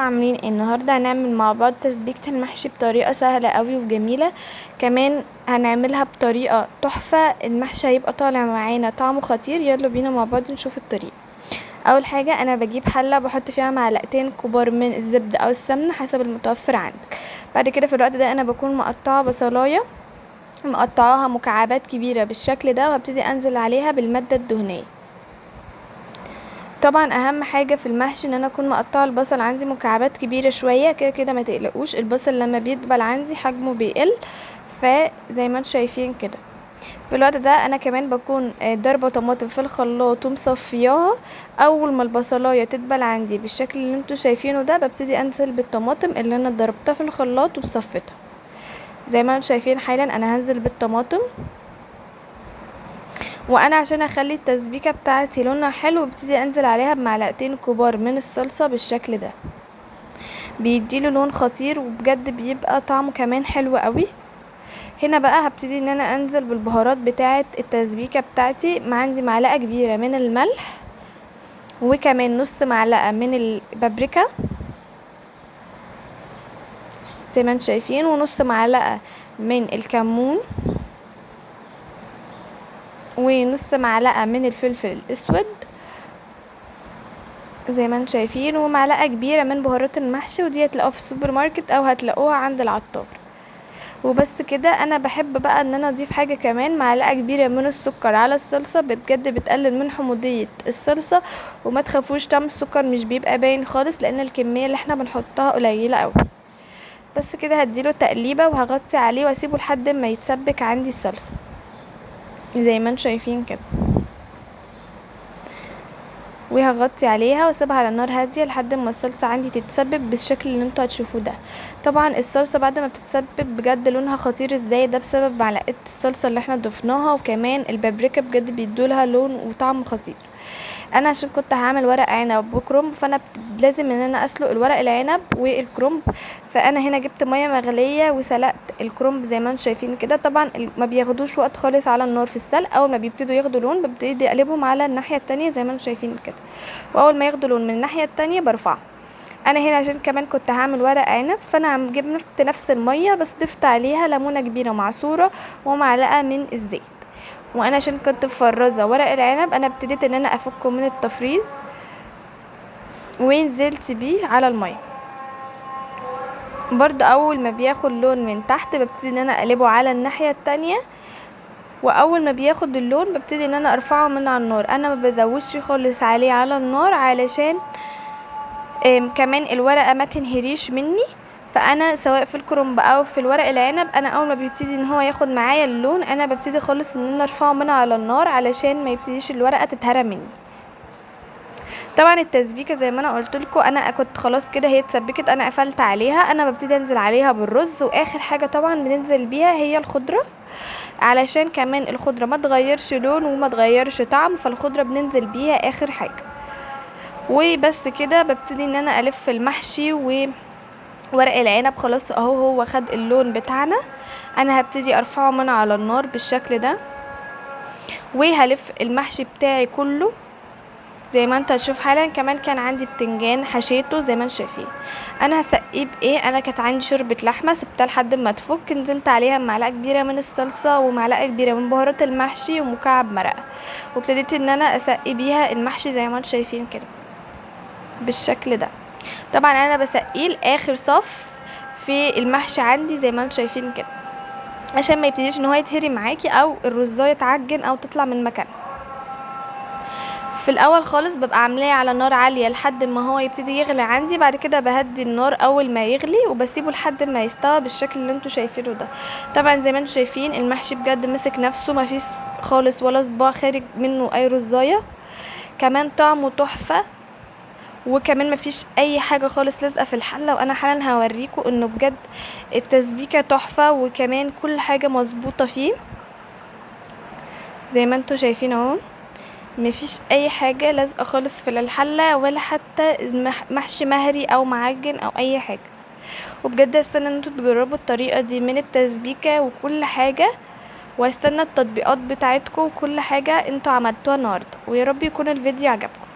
عاملين ايه؟ النهارده هنعمل مع بعض تسبيكة المحشي بطريقة سهلة قوي وجميلة، كمان هنعملها بطريقة تحفة. المحشي هيبقى طالع معانا طعمه خطير. يلا بينا مع بعض نشوف الطريقة. اول حاجة انا بجيب حلة بحط فيها معلقتين كبار من الزبدة او السمنة حسب المتوفر عندك. بعد كده في الوقت ده انا بكون مقطعة بصلاية، مقطعاها مكعبات كبيرة بالشكل ده، وهبتدي انزل عليها بالمادة الدهنية. طبعا اهم حاجة في المحشي ان انا اكون مقطعة البصل عندي مكعبات كبيرة شوية كده كده، ما تقلقوش البصل لما بيدبل عندي حجمه بيقل، فزي ما انتم شايفين كده. في الوقت ده انا كمان بكون ضاربة طماطم في الخلاط ومصفياها. اول ما البصلاية تدبل عندي بالشكل اللي انتم شايفينه ده ببتدي انزل بالطماطم اللي انا ضربتها في الخلاط وصفيتها. زي ما انتم شايفين حالا انا هنزل بالطماطم، وانا عشان اخلي التسبيكة بتاعتي لونها حلو ببتدي انزل عليها بمعلقتين كبار من الصلصة بالشكل ده، بيديله لون خطير وبجد بيبقى طعمه كمان حلو قوي. هنا بقى هبتدي ان انا انزل بالبهارات بتاعة التسبيكة بتاعتي. ما عندي معلقة كبيرة من الملح، وكمان نص معلقة من البابريكا زي ما انتم شايفين، ونص معلقة من الكمون، ونص معلقة من الفلفل الاسود زي ما انتم شايفين، ومعلقة كبيرة من بهارات المحشي، ودي هتلاقوها في السوبر ماركت او هتلاقوها عند العطار. وبس كده. انا بحب بقى ان انا اضيف حاجة كمان، معلقة كبيرة من السكر على الصلصة، بجد بتقلل من حموضية الصلصة، وما تخافوش طعم السكر مش بيبقى باين خالص لان الكمية اللي احنا بنحطها قليلة قوي. بس كده هديله تقليبة وهغطي عليه واسيبه لحد ما يتسبك عندي الصلصة زي ما انتم شايفين كده، وهغطي عليها واسيبها على نار هادية لحد ما الصلصة عندي تتسبك بالشكل اللي انتوا هتشوفوه ده. طبعا الصلصة بعد ما بتتسبك بجد لونها خطير ازاي، ده بسبب معلقة الصلصة اللي احنا ضفناها، وكمان البابريكا بجد بيدولها لون وطعم خطير. انا عشان كنت هعمل ورق عنب وكرنب، فانا لازم ان انا اسلق الورق العنب والكرنب، فانا هنا جبت ميه مغليه وسلقت الكرنب زي ما انتم شايفين كده. طبعا ما بياخدوش وقت خالص على النار في السلق، اول ما بيبتدوا ياخدوا لون ببتدي اقلبهم على الناحيه التانية زي ما انتم شايفين كده، واول ما ياخدوا لون من الناحيه التانية برفعهم. انا هنا عشان كمان كنت هعمل ورق عنب، فانا عم جبت نفس الميه بس ضفت عليها ليمونه كبيره معصوره ومعلقه من الزيت. وانا عشان كنت مفرزه ورق العنب انا ابتديت ان انا افكه من التفريز ونزلت بيه على الميه. برضو اول ما بياخد لون من تحت ببتدي ان انا اقلبه على الناحيه التانية، واول ما بياخد اللون ببتدي ان انا ارفعه من على النار. انا ما بزودش خالص عليه على النار علشان كمان الورقه ما تنهريش مني. فانا سواء في الكرنب او في الورق العنب انا اول ما بيبتدي ان هو ياخد معايا اللون انا ببتدي خالص ان انا ارفعه من على النار علشان ما يبتديش الورقه تتهرى مني. طبعا التسبيكه زي ما انا قلت لكم انا كنت خلاص كده هي اتسبكت، انا قفلت عليها. انا ببتدي انزل عليها بالرز، واخر حاجه طبعا بننزل بيها هي الخضره، علشان كمان الخضره ما تغيرش لون وما تغيرش طعم، فالخضره بننزل بيها اخر حاجه. وبس كده ببتدي ان انا الف المحشي و ورق العنب. خلاص اهو هو خد اللون بتاعنا، انا هبتدي ارفعه من على النار بالشكل ده، وهلف المحشي بتاعي كله زي ما انت هتشوف حالا. كمان كان عندي بتنجان حشيته زي ما انتم شايفين. انا هسقيه بايه؟ انا كانت عندي شوربه لحمه سبتها لحد ما تفك، نزلت عليها معلقه كبيره من الصلصه ومعلقه كبيره من بهارات المحشي ومكعب مرقه، وابتديت ان انا اسقي بيها المحشي زي ما انتم شايفين كده بالشكل ده. طبعا انا بسقيه لاخر صف في المحشي عندي زي ما انتم شايفين كده، عشان ما يبتديش ان هو يتهري معاكي او الرزايه تعجن او تطلع من مكانها. في الاول خالص ببقى عاملاه على نار عاليه لحد ما هو يبتدي يغلي عندي، بعد كده بهدي النار اول ما يغلي وبسيبه لحد ما يستوى بالشكل اللي انتوا شايفينه ده. طبعا زي ما انتوا شايفين المحشي بجد مسك نفسه، ما فيش خالص ولا صباع خارج منه اي رزايه، كمان طعمه تحفه، وكمان مفيش اي حاجه خالص لازقه في الحله. وانا حالا هوريكم انه بجد التسبيكه تحفه، وكمان كل حاجه مظبوطه فيه زي ما انتوا شايفين اهو، مفيش اي حاجه لازقه خالص في الحله ولا حتى محشي مهري او معجن او اي حاجه. وبجد استنى ان انتوا تجربوا الطريقه دي من التسبيكه وكل حاجه، واستنى التطبيقات بتاعتكم وكل حاجه انتوا عملتوها النهارده، ويا رب يكون الفيديو عجبكم.